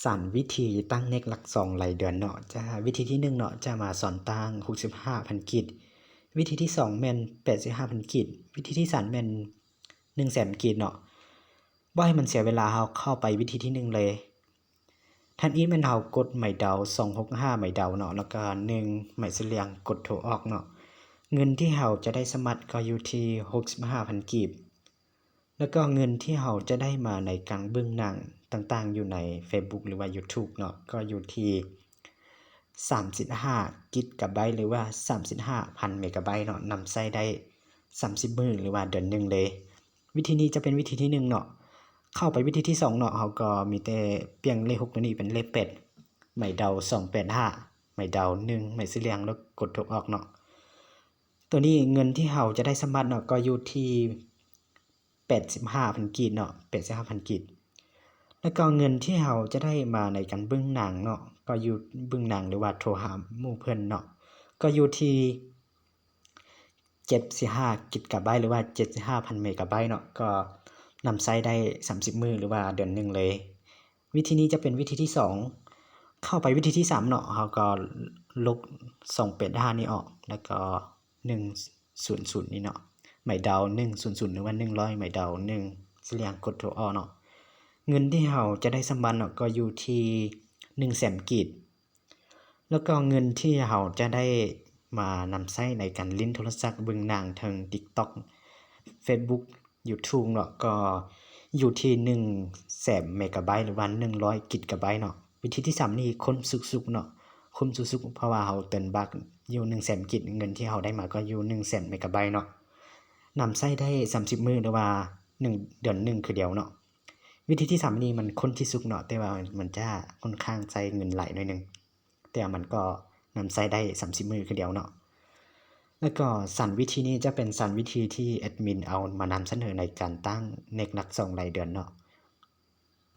ສາມວິທີຕັ້ງເນັກຫຼັກສອງລາຍເດືອນເນາະ. ຈະ ວິທີທີໜຶ່ງເນາະ ຈະມາສອນຕັ້ງຫົກສິບຫ້າພັນກີບ, ວິທີທີສອງແມ່ນແປດສິບຫ້າພັນກີບ, ວິທີທີສາມແມ່ນໜຶ່ງແສນກີບເນາະ. ບໍ່ໃຫ້ມັນເສຍເວລາ ເຮົາເຂົ້າໄປວິທີທີໜຶ່ງເລີຍ. ແທນອີກແມ່ນເຮົາກົດໄມ້ເດົາສອງຫົກຫ້າໄມ້ເດົາເນາະ ແລ້ວກໍໜຶ່ງໄມ້ສະເລ່ຽງ ກົດໂທອອກເນາະ. ເງິນທີ່ເຮົາຈະໄດ້ສະໝັດກໍຢູ່ທີ່ຫົກສິບຫ້າພັນກີບ. ແລ້ວກໍເງິນທີ່ເຮົາຈະໄດ້ມາໃນການເບິ່ງໜັງຕ່າງໆຢູ່ໃນເຟສບຸກ ຫຼືວ່າຢູທູບເນາະ ກໍຢູ່ທີ່ສາມສິບຫ້າກິກກະໄບ ຫຼືວ່າສາມສິບຫ້າພັນເມກະໄບເນາະ, ນຳໃຊ້ໄດ້ສາມສິບມື້ ຫຼືວ່າເດືອນໜຶ່ງເລີຍ. ວິທີນີ້ຈະເປັນວິທີທີໜຶ່ງເນາະ. ເຂົ້າໄປວິທີທີສອງເນາະ, ເຮົາກໍມີແຕ່ປ່ຽນເລກຫົກຕົວນີ້ເປັນເລກແປດ, ໄມ້ເດົາສອງແປດຫ້າ, ໄມ້ເດົາໜຶ່ງ, ໄມ້ສະລ່ຽງ ແລ້ວກົດໂທອອກເນາະ. ຕົວນີ້ເງິນທີ່ເຮົາຈະໄດ້ສະໝັດເນາະ ກໍຢູ່ທີ່ ແປດສິບຫ້າພັນກີບເນາະ, ແປດສິບຫ້າພັນກີບ. ແລ້ວກໍເງິນທີ່ເຮົາຈະໄດ້ມາໃນການເບິ່ງໜັງເນາະ, ກໍຢູ່ເບິ່ງໜັງ ຫຼືວ່າໂທຫາໝູ່ເພື່ອນເນາະ, ກໍຢູ່ທີ່ເຈັດສິບຫ້າກິກກະໄບ ຫຼືວ່າເຈັດສິບຫ້າພັນເມກະໄບເນາະ, ກໍນຳໃຊ້ໄດ້ສາມສິບມື້ ຫຼືວ່າເດືອນໜຶ່ງເລີຍ. ວິທີນີ້ຈະເປັນວິທີທີສອງ. ເຂົ້າໄປວິທີທີສາມເນາະ, ເຮົາກໍລົບສອງແປດຫ້ານີ້ອອກ ແລ້ວກໍ ໜຶ່ງສູນສູນນີ້ເນາະ, ໄມ້ເດົາໜຶ່ງສູນສູນ ຫຼືວ່າໜຶ່ງຮ້ອຍ, ໄມ້ເດົາໜຶ່ງສະລ່ຽງ ກົດໂທອອກເນາະ. ເງິນທີ່ເຮົາຈະໄດ້ສະໝັດເນາະ ກໍຢູ່ທີ່ໜຶ່ງແສນກີບ. ແລ້ວກໍເງິນທີ່ເຮົາຈະໄດ້ມານຳໃຊ້ໃນການຫຼິ້ນໂທລະສັບ ເບິ່ງໜັງ ເທິງຕິກຕັອກ, ເຟສບຸກ, ຢູທູບເນາະ ກໍຢູ່ທີ່ໜຶ່ງແສນເມກະໄບ ຫຼືວ່າໜຶ່ງຮ້ອຍກິກກະໄບເນາະ. ວິທີທີສາມນີ້ຄຸ້ມສຸດໆເນາະ, ຄຸ້ມສຸດໆ ເພາະວ່າເຮົາເຕີມບັກຢູ່ໜຶ່ງແສນກີບ, ເງິນທີ່ເຮົາໄດ້ມາກໍຢູ່ໜຶ່ງແສນເມກະໄບເນາະ, ນຳໃຊ້ໄດ້ສາມສິບມື້ ຫຼືວ່າໜຶ່ງເດືອນໜຶ່ງຄືດຽວເນາະ. ວິທີທີສາມນີ້ມັນຄຸ້ມທີ່ສຸດເນາະ, ແຕ່ວ່າມັນຈະຄ່ອນຂ້າງໃຊ້ເງິນຫຼາຍໜ້ອຍໜຶ່ງ, ແຕ່ວ່າມັນກໍນຳໃຊ້ໄດ້ສາມສິບມື້ຄືດຽວເນາະ. ແລ້ວກໍສາມວິທີນີ້ຈະເປັນສາມວິທີທີ່ແອດມິນເອົາມານຳສະເໜີໃນການຕັ້ງເນັກຫຼັກສອງລາຍເດືອນເນາະ.